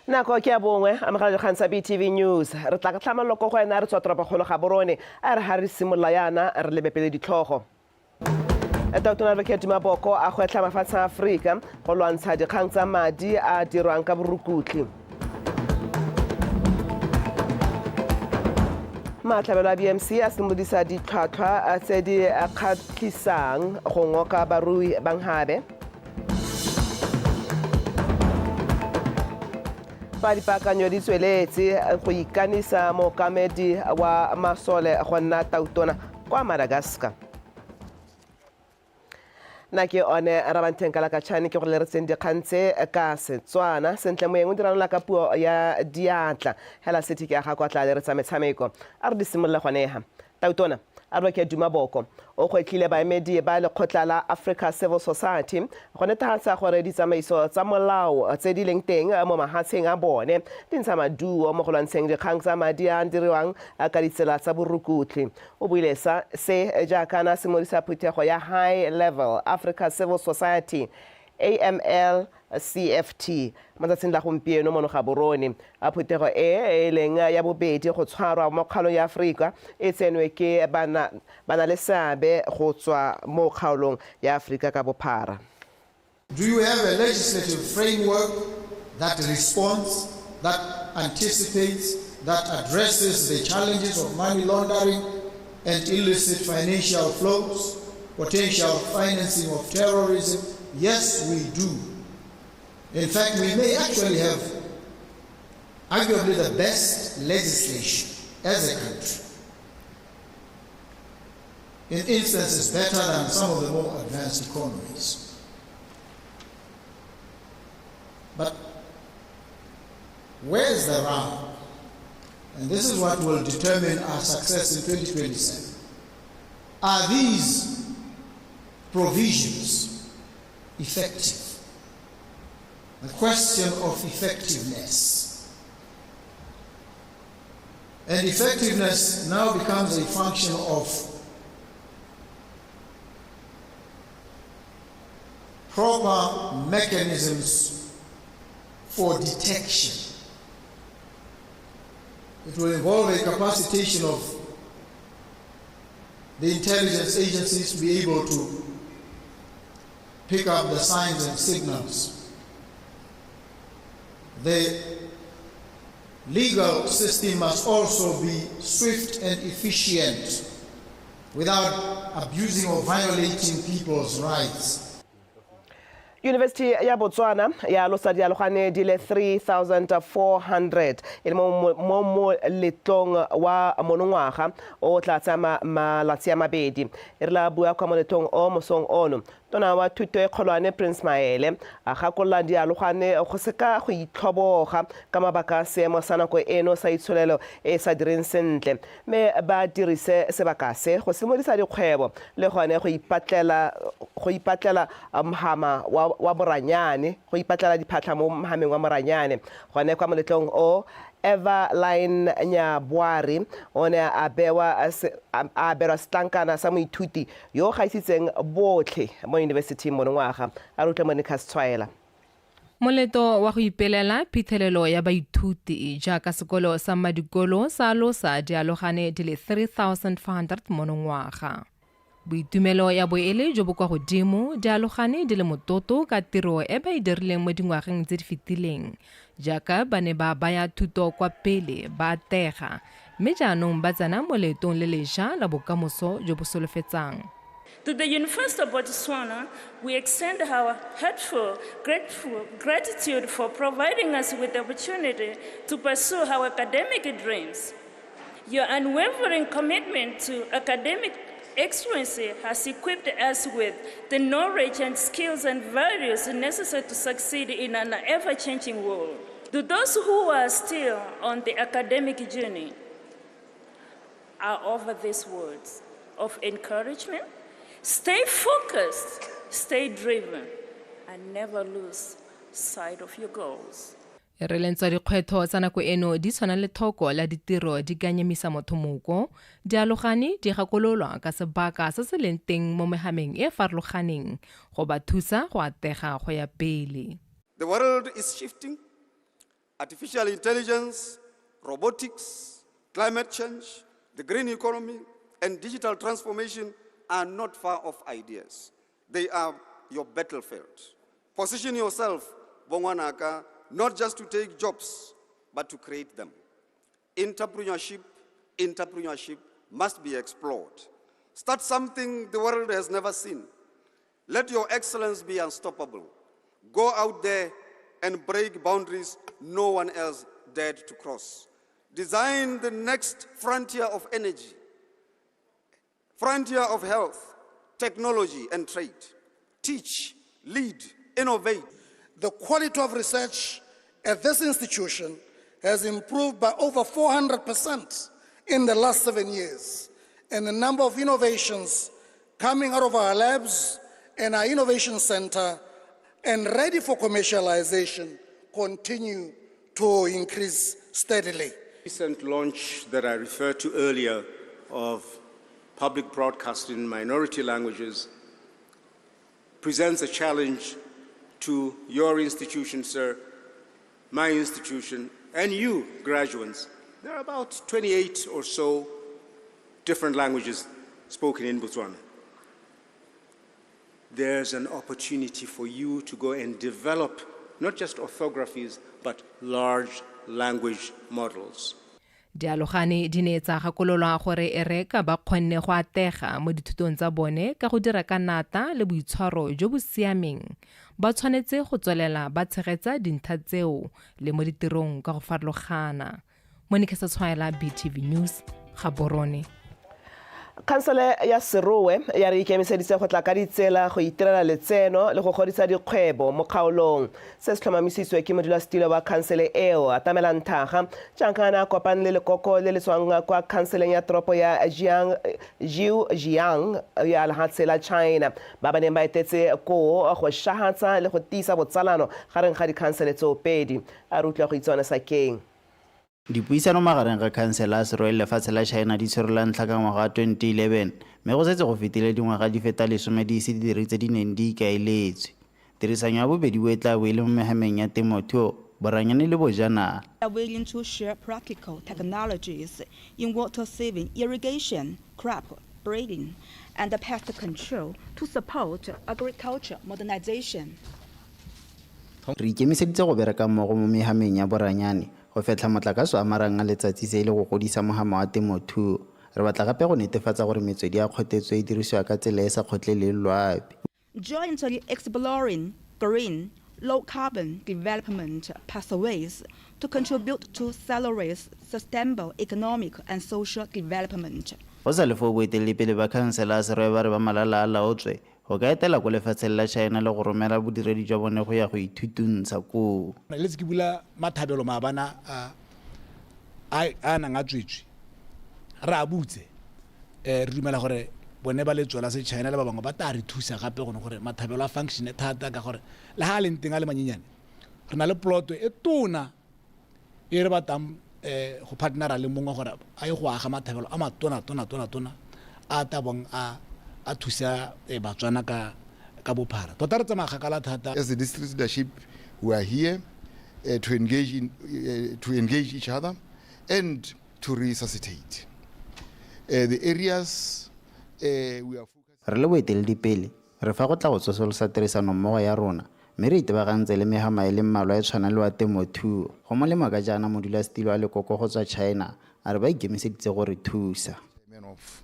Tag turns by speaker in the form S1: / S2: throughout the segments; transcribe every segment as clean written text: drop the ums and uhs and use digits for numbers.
S1: Nako ke ya bongwe, amogela dikgang tsa BTV News. Re tla ka tlhamallo ko go ena re tswa toropokgolo Gaborone. A re ha re simolola yana re lebe pele ditlhogo. Tautona Advocate Duma Boko a gwetlha mafatshe a Aforika go lwantsha dikgang tsa madi a dirwang ka borukutlhi. Matlhabelo a BMC a simolodisa ditlhwatlhwa tse di kgatlhisang go ngoka barui banghabe. Fa dipaakanyo di tsweletse go ikanisa mookamedi wa masole go nna tautona kwa Madagascar. Nna ke one Rabantheng Kalakatšhane ke go leretseng dikgang tse ka Setswana. Sentle moeng o diranola ka puo ya diatla. Hela City ke ya ga kwa tla leretsa metshameko. A re di simolole gone ha. Tautona Advocate Duma Boko o gwetlhile baemedi ba lekgotla la Africa Civil Society go netefatsa gore ditsamaiso tsa molao tse di leng teng mo mahatsheng a bone di ntsha maduo mo go lwantsheng dikgang tsa madi a diriwang ka ditsela tsa borukutlhi. O buile sa se jaaka na simolodisa phuthego ya High Level Africa Civil Society AML CFT mo tsatsing la gompieno mono Gaborone. A phuthego e e leng ya bobedi go tshwarwa mo kgaolong ya Aforika e tsenwe ke bana le seabe go tswa mo kgaolong ya Aforika ka bophara.
S2: Do you have a legislative framework that responds, that anticipates, that addresses the challenges of money laundering and illicit financial flows, potential financing of terrorism? Yes, we do. In fact, we may actually have arguably the best legislation as a country. In instances better than some of the more advanced economies. But where's the round? And this is what will determine our success in 2027. Are these provisions effective? The question of effectiveness. And effectiveness now becomes a function of proper mechanisms for detection. It will involve a capacitation of the intelligence agencies to be able to pick up the signs and signals. The legal system must also be swift and efficient without abusing or violating people's rights.
S1: Yunibesithi ya Botswana ya alosa dialogane di le 3400 e le mo moletlong wa monongwaga o tla tsaya malatsi a mabedi. E re la bua kwa moletlong o mosong ono, Tona wa Thuto e Kgolwane Prince Maele a gakolola dialogane go seka go itlhoboga ka mabaka a seemo sa nako eno sa itsholelo e e sa direng sentle mme ba dirise sebaka se go simolodisa dikgwebo le gone go ipatlela go ipatlela mhama wa, wa moranyane go ipatlela diphatlha mo mhameng wa moranyane. Gone kwa moletlong o Everline Nyabwari o ne a bewa a abelwa setlankana sa moithuti yo o gaisitseng botlhe mo yunibesithing monongwaga. A re utlwe Monica Setshwaela.
S3: Moletlo wa go ipelela phitlhelelo ya baithuti jaaka sekolo sa Mmadikolo sa alosa dialogane di le 3400 monongwaga. Boitumelo ya bo e le jo bo kwa godimo, dialogane di le mototo ka tiro e ba e dirileng mo dingwageng tse di fetileng jaaka ba ne ba baya thuto kwa pele ba atega mme jaanong ba tsena mo leetong le lesha la bokamoso jo bo solofetsang.
S4: To the University of Botswana, we extend our heartfelt grateful gratitude for providing us with the opportunity to pursue our academic dreams. Your unwavering commitment to academic excellence has equipped us with the knowledge and skills and values necessary to succeed in an ever-changing world. To those who are still on the academic journey, are over these words of encouragement. Stay focused, stay driven, and never lose sight of your goals.
S3: E re le ntswa dikgwetlho tsa nako eno di tshwana le thoko la ditiro di ka nyemisa motho moko, dialogane di gakololwa ka sebaka se se leng teng mo mehameng e e farologaneng go ba thusa go atega go ya pele.
S5: The world is shifting. Artificial intelligence, robotics, climate change, the green economy, and digital transformation are not far off ideas. They are your battlefield. Position yourself, Bongwanaka, not just to take jobs, but to create them. Entrepreneurship, entrepreneurship must be explored. Start something the world has never seen. Let your excellence be unstoppable. Go out there and break boundaries no one else dared to cross. Design the next frontier of energy, frontier of health, technology, and trade. Teach, lead, innovate.
S6: The quality of research at this institution has improved by over 400% in the last 7 years, and the number of innovations coming out of our labs and our innovation center and ready for commercialization continue to increase steadily.
S7: Recent launch that I referred to earlier of public broadcasting in minority languages presents a challenge to your institution, sir, my institution, and you, graduates. There are about 28 or so different languages spoken in Botswana. There's an opportunity for you to go and develop not just orthographies, but large language models.
S3: Dialogane di ne tsa gakololwa gore e re ka ba kgonne go atega mo dithutong tsa bone ka go dira ka nata le boitshwaro jo bo siameng, ba tshwanetse go tswelela ba tshegetsa dintlha tseo le mo ditirong ka go farologana. Monica Setshwaela, BTV News, Gaborone.
S1: Khansele ya Serowe ya re ikemiseditse go tla ka ditsela go itirela letseno le go godisa dikgwebo mo kgaolong. Se se tlhomamisitswe ke modulasetilo wa khansele eo, Atamelang Thaga, jaaka a ne a kopane le lekoko le le tswang kwa khanseleng ya toropo ya Jiujiang ya lehatshe la China, ba ba neng ba etetse koo go shahatsa le go tiisa botsalano gareng ga dikhansele tseo pedi. A re utlwa go itse one sakeng.
S8: Dipuisano magareng ga khansele ya Serowe le lefatshe la China di tshwerwe la ntlha ka ngwaga wa 2011, mme go setse go fetile dingwaga di feta lesome di ise di dire tse di neng di ikaeletswe. Tirisanyo ya bobedi bo e tla bo e le mo mehameng ya temothuo, boranyane le bojanala.
S9: Are willing to share practical technologies in water-saving irrigation, crop breeding, and pest control to support agriculture modernization.
S8: Re ikemiseditse go bereka mmogo mo mehameng ya boranyane go fetlha motlakase wa marang a letsatsi se e le go godisa mohama wa temothuo. Re batla gape go netefatsa gore metswedi ya kgotetso e dirisiwa ka tsela e e sa kgotleleng loapi.
S9: Jointly exploring green, low-carbon development pathways to contribute to Serowe's sustainable economic and social development.
S8: Go sa le foo, boeteledipele ba khansele ya Serowe ba re ba malala a laotswe go ka etela ko lefatsheng la China le go romela bodiredi jwa bone go ya go ithutuntsha koo.
S10: Letse ke bula mathabelo maabana a a nang a tswetswe, re a butse, re dumela gore bone ba letso la se-China le ba bangwe ba tla re thusa gape gone gore mathabelo a functione thata, ka gore le ha a leng teng a le manyenyane, re na le ploto e tona e re batlang go partnera le mongwe gore a ye go aga mathabelo a matona tona tona tona a tla bong a thusa Batswana ka bophara. Tota re tsamaya kgakala thata.
S11: As the district leadership, we are here to engage each other and to resuscitate the areas we are focusing.
S8: Re le boeteledipele, re fa go tla go tsosolosa tirisanommogo ya rona, mme re itebagantse le mehama e le mmalwa e tshwana le wa temothuo. Go molemo ka jaana modulasetilo wa lekoko go tswa China a re ba ikemiseditse go re thusa.
S11: Of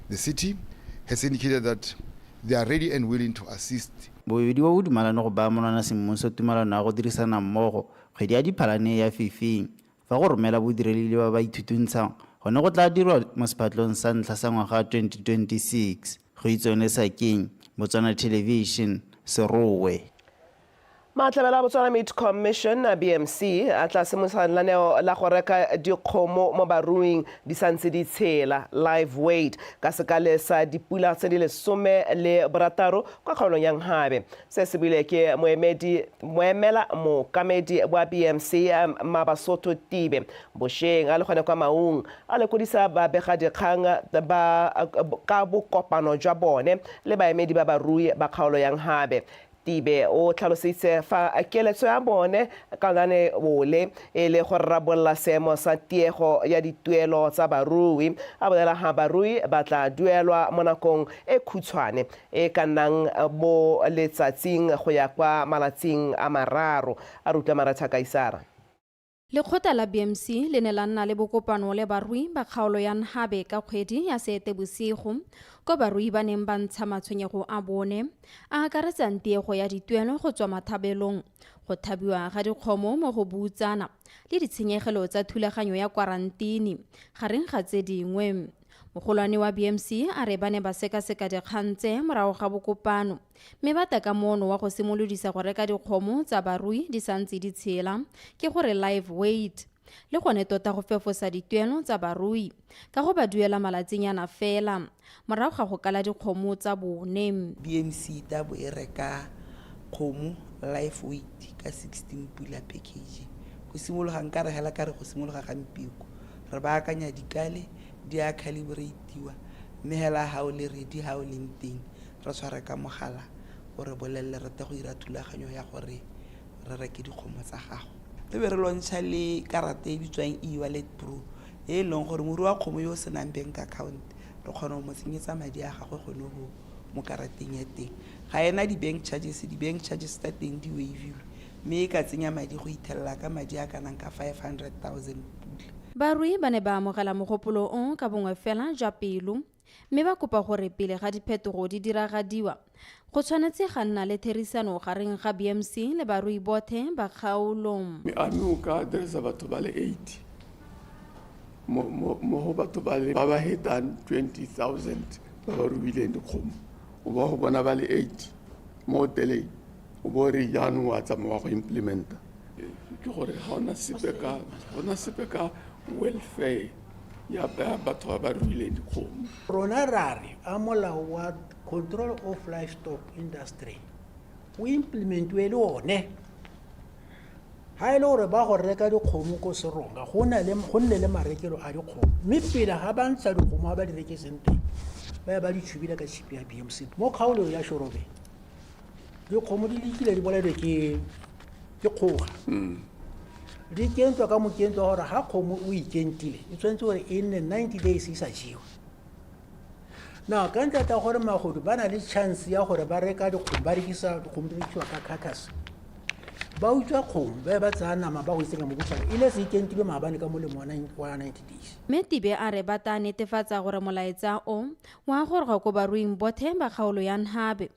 S11: the city has indicated that they are ready and willing to assist.
S8: Bobedi bo bo dumalane go baya monwana semmuso tumalano ya go dirisana mmogo kgwedi ya Diphalane ya fifing, fa go romela bodiredi le ba ba ithutuntshang gone go tla dirwa mo sephatlong sa ntlha sa ngwaga wa 2026. Go itsone Sakeng, Botswana Television, Serowe.
S1: Matlhabela a Botswana Meat Commission, BMC, a tla simolosa lenaneo la go reka dikgomo mo baruing di santse di tshela, live weight, ka sekale sa dipula tse di 16 kwa kgaolong ya Nhabe. Se se buile ke moemedi moemela mookamedi wa BMC, Mabasotho Tibe, bosheng a le gone kwa Maung a lekodisa babegadikgang ba ka bokopano jwa bone le baemedi ba barui ba kgaolo ya Nhabe. Tibe o tlhalositse fa keletso ya bone ka lane ole e le go rarabolola seemo sa tiego ya dituelo tsa barui, a bolela ga barui ba tla duelwa mo nakong e khutshwane e ka nnang mo letsatsing go ya kwa malatsing a mararo. A re utlwa Maratha Kaisara.
S12: Lekgotla la BMC le ne la nna le bokopano le barui ba kgaolo ya Nhabe ka kgwedi ya Seetebosigo, kwa barui ba neng ba ntsha matshwenyego a bone, a akaretsang tiego ya dituelo go tswa mathabelong, go thabiwa ga dikgomo mo go boutsana le ditshenyegelo tsa thulaganyo ya kwarantini, gareng ga tse dingwe. Mogolwane wa BMC a re ba ne ba sekaseka dikgang tse morago ga bokopano, mme ba tla ka moono wa go simolodisa go reka dikgomo tsa barui di santse di tshela, ke gore live weight, le gone tota go fefosa dituelo tsa barui ka go ba duela malatsinyana fela morago ga go kala dikgomo tsa bone.
S13: BMC e tla bo e reka kgomo live weight ka 16 pula per kg. Go simologa nka re hela ka re go simologa gampieko re baakanya dikale, di a calibratiwa, mme hela ha o le ready, ha o leng teng, re tshware ka mogala o re bolelele re tle go ira thulaganyo ya gore re reke dikgomo tsa gago. Re be re launcha le karata e bitswang e-wallet pro, e e leng gore morui wa kgomo yo o senang bank account re kgona go mo tsenyetsa madi a gagwe gone go mo karateng ya teng. Ga ena di-bank charges, di-bank charges tsa teng di waivilwe, mme e ka tsenya madi go ithelela ka madi a kanang ka 500,000 pula.
S12: Barui ba ne ba amogela mogopolo o ka bongwe fela jwa pelo, mme ba kopa gore pele ga diphetogo di diragadiwa, go tshwanetse ga nna le therisano gareng ga BMC le barui bothe ba kgaolo.
S14: A mme o ka addressa batho ba le 80 mo go batho ba le ba ba hetang 20,000 ba ba ruileng dikgomo, o ba go bona ba le 80 mo hoteleng, o bo re jaanong wa tsamaya wa go implementa. Ke gore ga ona sepe ka, ga ona sepe ka welfare ya batho ba ba ruileng dikgomo.
S15: Rona ra re a molao wa Control of Livestock Industry o implementiwe le one. Ha e le gore ba go reka dikgomo ko Seronga, go nne le marekelo a dikgomo, mme pele ga ba ntsha dikgomo ga ba di rekiseng teng, ba ya ba di tshubile ka tshipi ya BMC. Mo kgaolong ya Shorobe, dikgomo di lekile di bolailwe ke kgoga. Di kentwa ka mokento wa gore ga kgomo o ikentile, e tshwanetse gore e nne 90 days e sa jewe. Now, ka ntlha ya gore magodu ba na le chance ya gore ba reka dikgomo, ba rekisa dikgomo di rekisiwa ka carcass. Ba utswa kgomo, ba ba tsaya nama ba go itsenya mo botshwaro, e le se ikentilwe maabane ka molemo wa 90 days.
S12: Mme Tibe a re ba tla netefatsa gore molaetsa o wa goroga ko baruing bothe ba kgaolo ya Nhabe.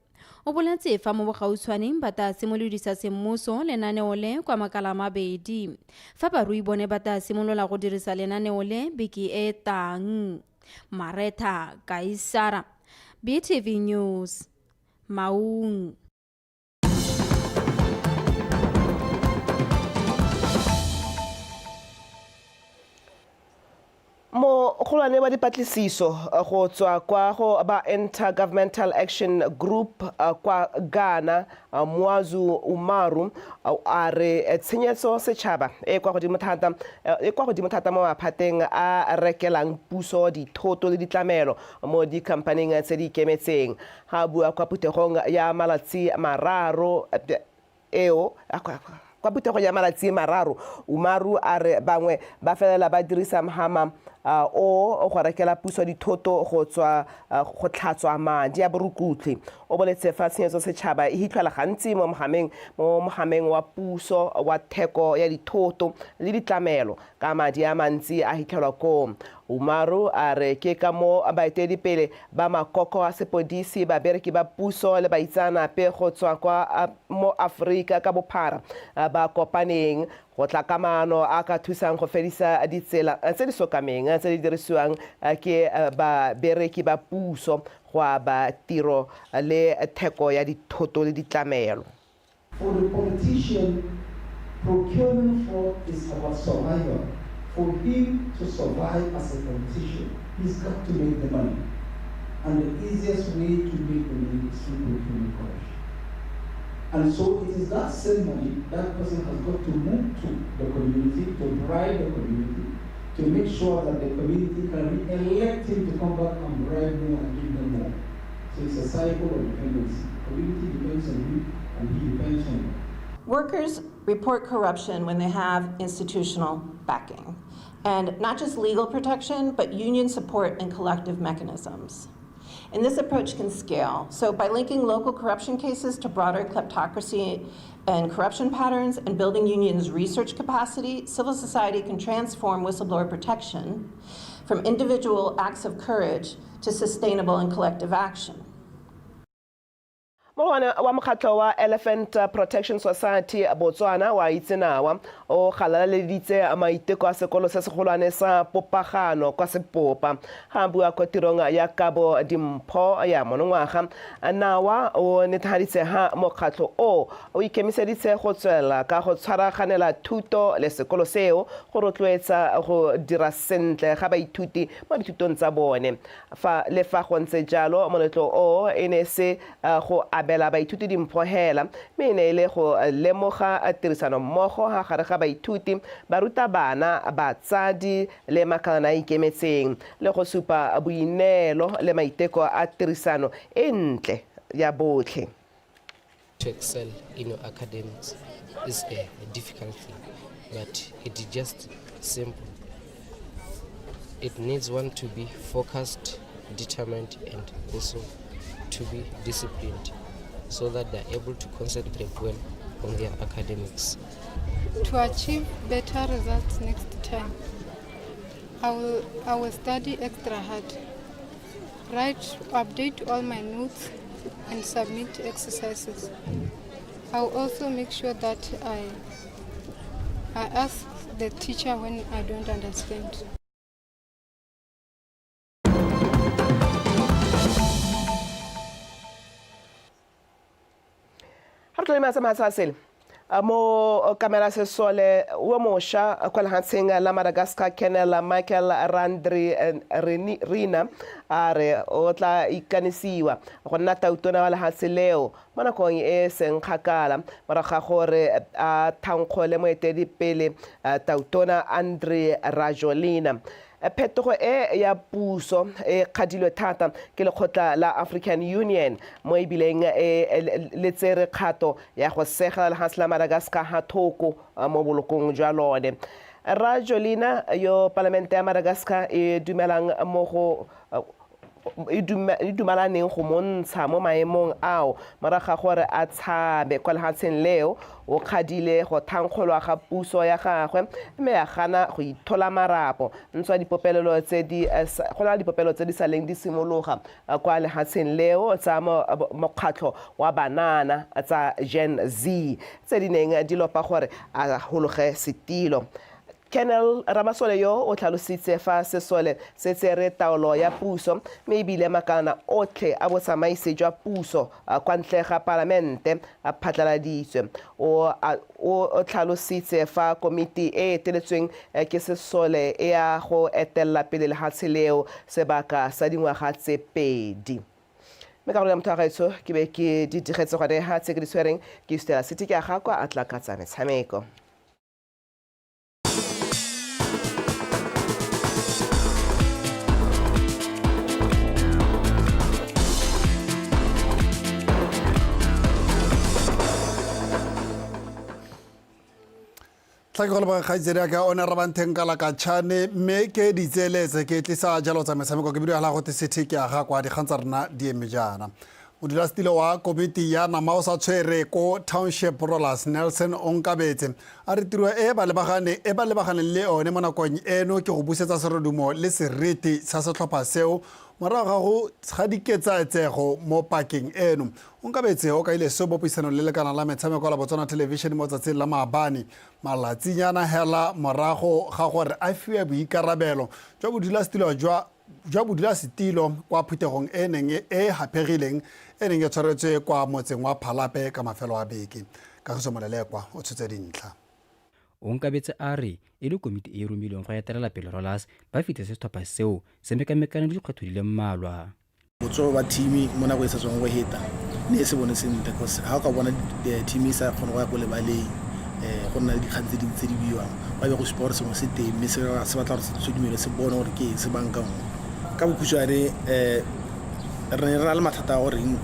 S12: O boletse fa mo bogautshwaneng ba tla simolodisa semmuso lenaneo le kwa makala mabedi, fa barui bone ba tla simolola go dirisa lenaneo le beke e tang. Maretha Kaisara, BTV News, Maung.
S1: Mogolwane wa dipatlisiso go tswa kwa go ba Intergovernmental Action Group kwa Ghana, Muazu Umaru, a re tshenyetso setšhaba e kwa godimo thata, e kwa godimo thata mo maphateng a rekelang puso dithoto le ditlamelo mo dikhamphaning tse di ikemetseng. Ga a bua kwa phuthegong ya malatsi mararo eo, kwa phuthegong ya malatsi mararo, Umaru a re bangwe ba felela ba dirisa mhama o go rekela puso dithoto go tswa go tlhatswa madi a borukutlhi. O boletse fa tshenyetso setšhaba e hitlhwela gantsi mo mogameng wa puso wa theko ya dithoto le ditlamelo ka madi a mantsi a hitlhelwa koo. Umaru a re ke ka mo baeteledipele ba makoko a sepodisi, babereki ba puso le baitseanape go tswa kwa mo Aforika ka bophara ba kopaneng go tla ka maano a ka thusang go fedisa ditsela tse di sokameng tse di dirisiwang ke babereki ba puso go aba tiro le theko ya dithoto le ditlamelo.
S16: For the politician, procurement fraud is about survival. For him to survive as a politician, he's got to make the money. And the easiest way to make the money is through procurement corruption. And so it is that same money that person has got to move to the community, to bribe the community, to make sure that the community can re-elect him to come back and bribe more and give them more. So it's a cycle of dependency. The community depends on him, and he depends on them.
S17: Workers report corruption when they have institutional backing. And not just legal protection, but union support and collective mechanisms. And this approach can scale. So by linking local corruption cases to broader kleptocracy and corruption patterns and building unions' research capacity, civil society can transform whistleblower protection from individual acts of courage to sustainable and collective action.
S1: Mogolwane wa mokgatlho wa Elephant Protection Society Botswana wa Itsenawa o galaleleditse maiteko a sekolo se segolwane sa Popagano kwa Sepopa. Ga a bua kwa tirong ya kabo dimpho ya monongwaga, Nawa o netefaditse ha mokgatlho o o ikemiseditse go tswelela ka go tshwaraganela thuto le sekolo seo go rotloetsa go dira sentle ga baithuti mo dithutong tsa bone. Fa le fa go ntse jalo, moletlo o e ne se go abela baithuti dimpho hela, mme e ne e le go lemoga tirisanommogo ga gare ga baithuti, barutabana, batsadi le makalana a ikemetseng, le go supa boineelo le maiteko a tirisano e ntle ya botlhe.
S18: To excel in your academics is a difficult thing, but it is just simple. It needs one to be focused, determined, and also to be disciplined so that they're able to concentrate well on their academics.
S19: To achieve better results next time, I will study extra hard, write, update all my notes, and submit exercises. I will also make sure that I ask the teacher when I don't understand.
S1: Ga re tlole matsa matsha sele mo kamela sesole wa mosha kwa lehatsheng la Madagascar, Colonel Michael Randri Rina a re o tla ikanisiwa go nna tautona wa lehatshe leo mo nakong e seng kgakala morago ga gore a thankgole moeteledipele tautona Andry Rajoelina. Phetogo e ya puso e kgadilwe thata ke lekgotla la African Union mo ebileng e le tsere kgato ya go segela lehatshe la Madagascar ha thoko mo bolokong jwa lone. Rajoelina yo palamente ya Madagascar e dumelang mo go e dumalaneng go montsha mo maemong ao morago ga gore a tshabe kwa lehatsheng leo, o kgadile go thankgolwa ga puso ya gagwe mme a gana go ithola marapo ntswa dipopelelo tse di go na dipopelo tse di sa leng di simologa kwa lehatsheng leo tsa mokgatlho wa banana tsa Gen Z tse di neng di lopa gore a hologe setilo. Colonel Ramasole yo o tlhalositse fa sesole se tsere taolo ya puso mme ebile makalana otlhe a botsamaisi jwa puso kwa ntle ga palamente a phatlaladitswe. O tlhalositse fa komiti e eteletsweng ke sesole e ya go etelela pele lehatshe leo sebaka sa dingwaga tse 2. Mme ka gore motho wa gaetsho ke be ke di digetse gone ha tse ke di tshwereng ke sutela city ke a ga kwa a tla ka tsa metshameko.
S20: Tla ke go leboga kgaitsedi ya ka one Rabantheng ka lakatšhane mme ke ditseeletse ke tlisa jalo tsa metshameko ke bidio la go te city ke aga kwa dikgang tsa rena di eme jaana. Modulasetilo wa komiti ya nama o sa tshwere ko Township Rollers Nelson Onkabetse a re tiro e ba lebaganeng le one mo nakong eno ke go busetsa serodumo le seriti sa setlhopha seo morago ga go ga diketsaetsego mo pakeng eno. Onkabetse o kaile seo mo puisanong le lekana la metshameko la Botswana Television mo tsatsing la maabane malatsinyana hela morago ga gore a fiwe boikarabelo jwa bodulasetilo jwa bodulasetilo kwa phuthegong e neng e haphegileng e neng e tshwaretswe kwa motseng wa Phalape ka mafelo a beke. Kagiso Molelekwa o tshotse dintlha.
S21: Onkabetse a re e le komiti e e romilweng go etelela pele Rollers ba fitlhe setlhopha seo se mekamekane le dikgwetlho di le mmalwa.
S22: Botsogo ba team mo nako e sa tswang go heta ne e se bone sentle, cause ha o ka bona team e sa kgone go ya ko lebaleng, go nna le dikgang tse dintsi tse di buiwang, ba be go supa gore sengwe se teng mme se batla gore se dumele se bone gore ke eng se bankangwe. Ka bokhutshwane, re ne re na le mathata a goreng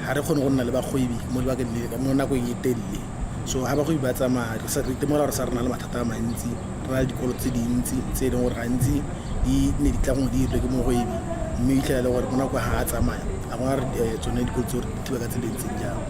S22: Ga re kgone go nna le bagwebi mo lebakeng le mo nakong e telele. So ga bagwebi ba tsamaya re sa re itemogela gore sa re na le mathata a mantsi, re na le dikolo tse dintsi tse e leng gore gantsi di ne di tla gongwe di dirilwe ke mogwebi mme o itlhela e le gore mo nako ga a tsamaya ga gona re tsone dikolo tseo re di thiba ka tsela e ntseng jang.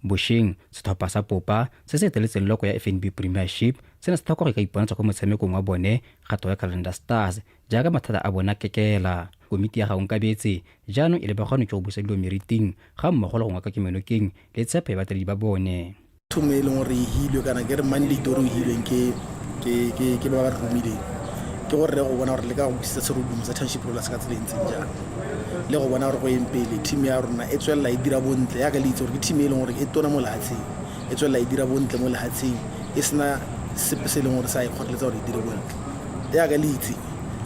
S21: Bosheng, setlhopha sa Popa se se eteletseng loko ya FNB Premiership se ne se tlhoka go ka iponatsa kwa motshamekong wa bone kgato ya Calendar Stars jaaka mathata a bona kekela. Komiti ya Gaonkabetse jaanong e lebaganwe ke go busa dilo meriting ga mmogo le go ngoka kemonokeng le tshepo ya batsadi ba bone.
S22: Thomo e leng gore e hilwe kana ke re mandate o re o hilweng ke ke ke ke ba ba re romileng ke gore re go bona gore le ka go busetsa serodumo sa township rollers ka tsela e ntseng jang le go bona gore go eng pele team ya rona e tswelela e dira bontle yaka le itse gore ke team e leng gore e tona mo lehatsheng e tswelela e dira bontle mo lehatsheng e sena sepe se e leng gore sa e kgoreletsa gore e dire bontle yaka le itse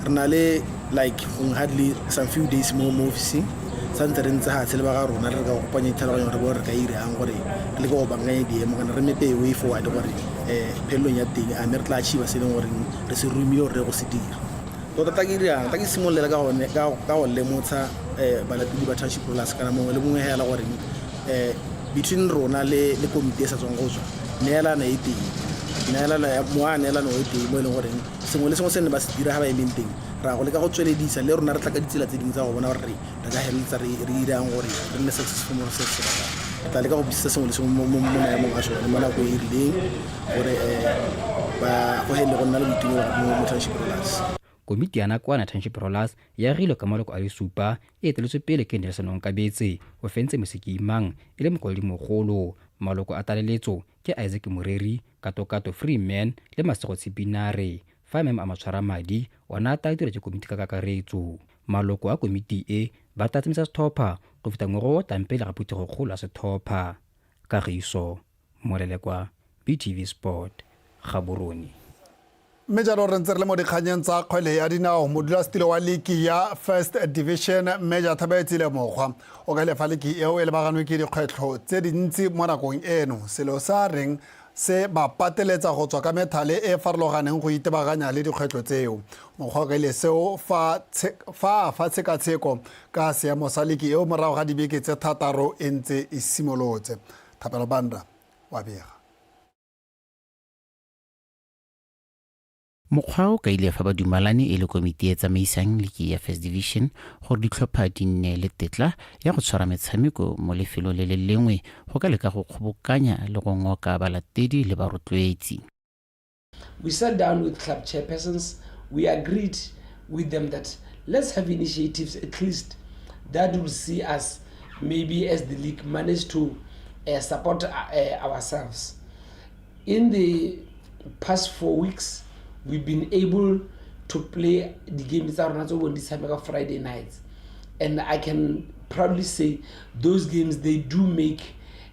S22: re na le like gongwe hardly some few days mo mo officing santse re ntse gatshe le ba ga rona re ka go kopanya ditlhaloganyo re bone re ka irang gore re leke go bankanya diemo kana re mepe way forward gore um phelelong ya teng a mme re tla achieve se e leng goreng re se romile gore re go se dira tota ta ke dirang ta ke simololela ka gone ka go lemotsha um balatedi ba township rollers kana mongwe le mongwe hela gore um between rona le le komiti e sa tswang go tswa neelano e teng neelano ya mo a neelano e teng mo e leng goreng sengwe le sengwe se ne ba se dira ga ba emeng teng ra go leka go tsweledisa le rona re tla ka ditsela tse dingwe tsa go bona gore re ka feleletsa re irang gore re nne successful mo se se batlang re tla leka go busetsa sengwe le sengwe mo maemong a sone mo nako e e rileng gore um ba go helele go nna le boitumelo mo township rollers.
S21: Komiti ya nakwana Township Rollers e agilwe ka maloko a le supa e eteletswe pele ke Nelson Onkabetse, o fentse Mosekiimang e le mokwaledi mogolo. Maloko a tlaleletso ke Isaac Moreri, Katokato Freeman le Masego Tshipinare. Fa maemo a matshwaramadi ona a tla dirwa ke komiti ka kakaretso. Maloko a komiti e ba tla tsamaisa sethopha go fitha ngwaga o o tlang pele ga phuthegokgolo ya sethopha. Kagiso Molelekwa, BTV Sport, Gaborone.
S20: Mme jalo re ntse re le mo dikganyeng tsa kgwele ya dinao, modulasetilo wa liki ya First Division Major Thabaetsile Mokgwa o kaile fa liki eo e lebaganwe ke dikgwetlho tse dintsi mo nakong eno, selo se a reng se ba pateletsa go tswa ka methale e e farologaneng go itebaganya le dikgwetlho tseo. Mokgwa o kaile seo fa a fa tshekatsheko ka seemo sa liki eo morago ga dibeke tse thataro e ntse e simolotse. Thapelo Banda wa bega.
S8: Mokgwa o kaile fa ba dumalane e le komiti e tsamaisang liki ya First Division gore ditlhopha di nne le tetla ya go tshwara metshameko mo lefelong le le lengwe go ka leka go kgobokanya le go ngoka balatedi le barotloetsi.
S2: We sat down with club chairpersons. We agreed with them that let's have initiatives at least that will see us maybe as the league manage to support ourselves. In the past 4 weeks, we've been able to play the games tsa rona tse bone di tshameka Friday nights. And I can proudly say those games, they do make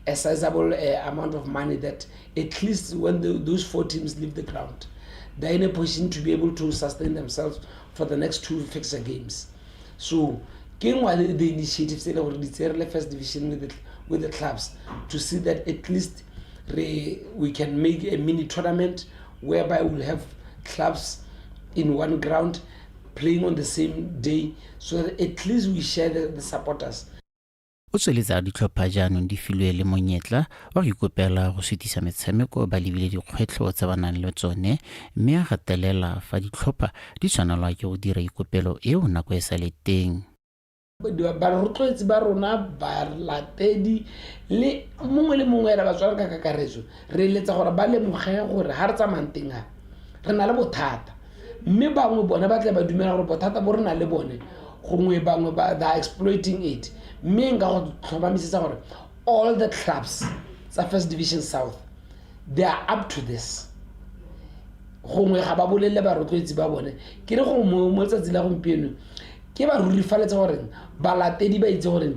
S2: a sizable amount of money that at least when those 4 teams leave the ground, they're in a position to be able to sustain themselves for the next 2 fixture games. So, ke nngwe the initiatives e le gore di tsere le First Division with the clubs to see that at least we can make a mini tournament whereby we'll have clubs in one ground playing on the same day so that at least we share the supporters.
S8: O tsweletsa ditlhopha jaanong di filwe le monyetla wa go ikopela go sutisa metshameko ba lebile dikgwetlho tse ba nang le tsone mme a gatelela fa ditlhopha di tshwanelwa ke go dira ikopelo eo nako e sa le teng.
S2: Barotloetsi ba rona, balatedi le mongwe le mongwe ela Batswana ka kakaretso, re eletsa gore ba lemoge gore ha re tsamayang teng ha re na le bothata, mme bangwe bone ba tle ba dumela gore bothata bo re nang le bone gongwe bangwe ba they are exploiting it, mme nka go tlhomamisetsa gore all the clubs tsa First Division South they are up to this. Gongwe ga ba bolelele barotloetsi ba bone, ke re gongwe mo letsatsi la gompieno ke ba rurifaletsa gore balatedi ba itse gore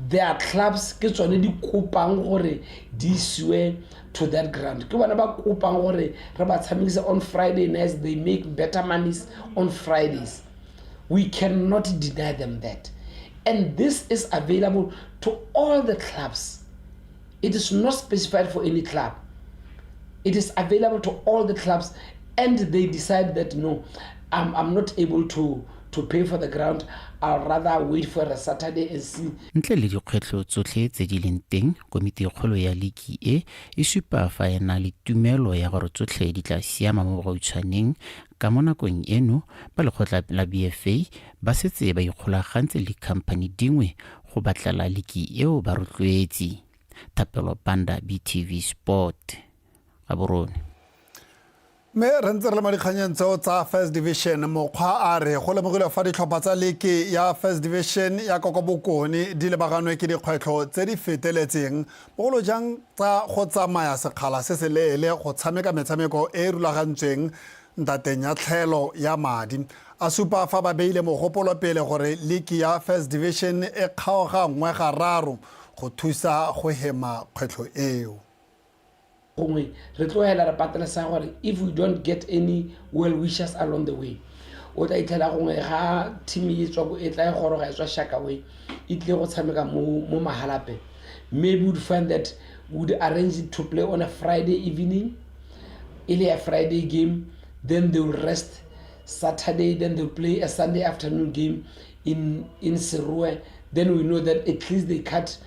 S2: their clubs ke tsone di kopang gore di isiwe to that ground, ke bona ba kopang gore re ba tshamekise on Friday nights, they make better monies on Fridays. We cannot deny them that, and this is available to all the clubs. It is not specified for any club. It is available to all the clubs, and they decide that no, I'm not able to to pay for the ground I'll rather wait for a Saturday and see.
S8: Ntle le dikgwetlho tsotlhe tse di leng teng, komitikgolo ya liki e e supa fa e na le tumelo ya gore tsotlhe di tla siama mo bogautshwaneng ka mo nakong eno ba lekgotla la BFA ba setse ba ikgolagantse le dikhamphani dingwe go batlela liki eo barotloetsi. Thapelo Panda, BTV Sport, Gaborone.
S20: Mme re ntse re le mo dikganyeng tseo tsa First Division, mokgwa a re go lemogilwe fa ditlhopha tsa leke ya First Division ya kwa Bokone di lebaganwe ke dikgwetlho tse di feteletseng, bogolo jang tsa go tsamaya sekgala se se leele go tshameka metshameko e e rulagantsweng ntateng ya tlhaelo ya madi. A supa fa ba beile mogopolo pele gore liki ya First Division e kgaoganngwe gararo go thusa go hema kgwetlho eo.
S2: Gongwe re tlo hela re patelesega gore if we don't get any well wishers along the way, o tla itlhela gongwe ga team e tswa e tla e goroga e tswa Shakawe e tlile go tshameka mo Mahalapye, maybe would find that would arrange it to play on a Friday evening, e le a Friday game, then they will rest Saturday, then they'll play a Sunday afternoon game in Serowe. Then we know that at least they cut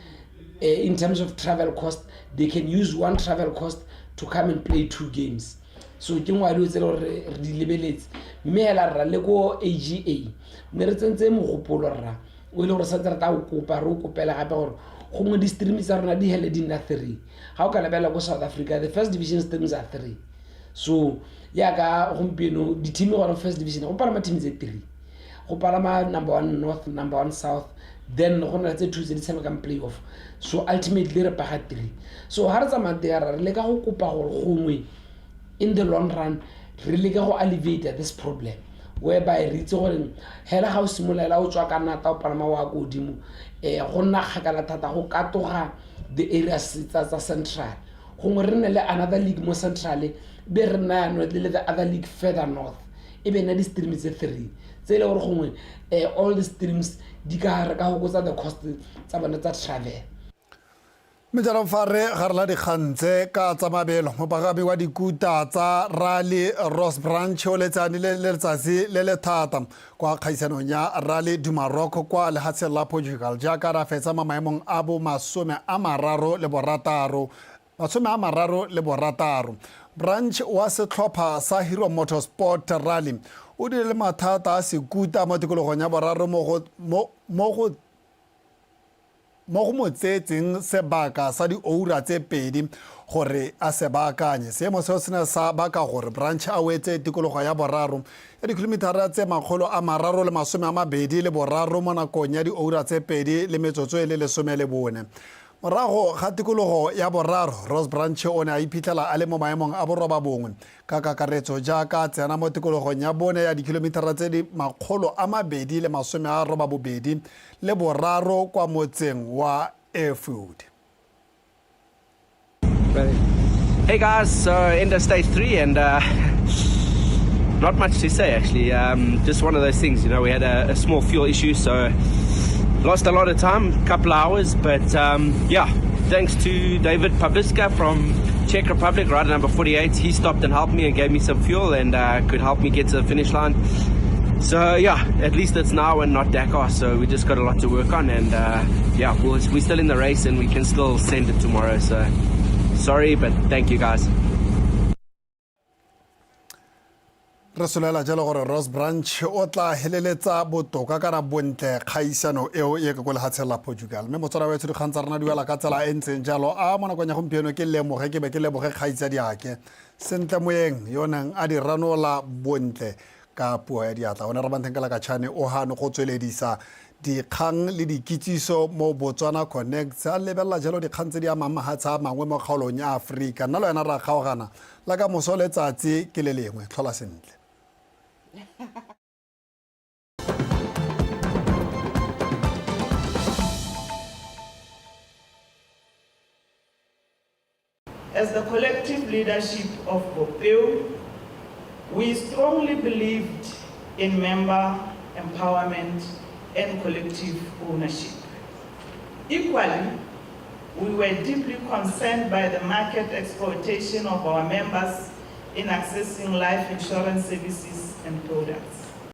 S2: in terms of travel cost, they can use one travel cost to come and play two games. So ke nngwe ya dilo tse e le gore re di lebeletse, mme hela rra le ko AGA mme re tsentse mogopolo rra o e le gore santse re tla o kopa, re o kopela gape gore gongwe di-stream tsa rona di hele di nna 3. Ga o ka lebelela ko South Africa, the first division streams are 3. So yaka gompieno di-team gona first division go palama team tse 3, go palama number 1 north, number 1 south, then go na le tse 2 tse di tshamekang playoff. So ultimately re paga 3. So ha re tsamaya teng re leka go kopa gore gongwe in the long run re leka go alleviate this problem, whereby re itse gore hela ga o simolola o tswa ka nata o palama wa ko godimo, go nna kgakala thata go katoga the areas tsa central. Gongwe re nne le another league mo central, be re nna yanong le the other league further north, e be nna di-stream tse 3 tse e le gore gongwe all the streams di ka re ka fokotsa the cost tsa bone tsa travel.
S20: Mme jaanong fa re garela dikgang tse ka tsa mabelo, mopagami wa dikuta tsa Rally Ross Branch o letsane le letsatsi le le thata kwa kgaisanong ya Rally du Maroc kwa lehatsheng la Portugal, jaaka ra fetsa mo maemong a bo 36. Branch wa setlhopha sa Hero Motorsport Rally o dirile le mathata a sekuta mo tikologong ya boraro mo go mo tseetseng sebaka sa dioura tse 2 gore a se baakanye. Seemo seo se ne sa baka gore Branch a wetse tikologo ya boraro ya dikilomitara tse 323 mo nakong ya dioura tse 2 le metsotso e le 14. Morago ga tikologo ya boraro, Ross Branch o ne a iphitlhela a le mo maemong a 9 ka kakaretso jaaka a tsena mo tikologong ya bone ya dikilomitara tse di 283 kwa motseng wa Airfield.
S4: Hey guys, so end of stage 3 and not much to say actually. Just one of those things, you know, we had a small fuel issue, so lost a lot of time, couple of hours, but yeah, thanks to David Pavliska from Czech Republic, rider number 48. He stopped and helped me and gave me some fuel and could help me get to the finish line. So yeah, at least it's now and not Dakar, so we just got a lot to work on, and yeah, we're still in the race and we can still send it tomorrow. So sorry, but thank you guys.
S20: Re solela jalo gore Ross Branch o tla heleletsa botoka kana bontle kgaisano eo e ka ko lehatsheng la Portugal. Mme motswala wa etsho dikgang tsa rona di wela ka tsela e ntseng jalo. A mo nakong ya gompieno ke lemoge ke be ke leboge kgaitsadiake Sentle Moeng yo neng a di ranola bontle ka puo ya diatla. O ne re banteng ka lakatšhane o hano go tsweledisa dikgang le dikitsiso mo Botswana Connect. A lebelela jalo dikgang tse di amang mahatshe a mangwe mo kgaolong ya Aforika. Nna le wena ra kgaogana la ka moso letsatsi ke le lengwe. Tlhola sentle.
S5: As the collective leadership of Bopeu, we strongly believed in member empowerment and collective ownership. Equally, we were deeply concerned by the market exploitation of our members in accessing life insurance services and products.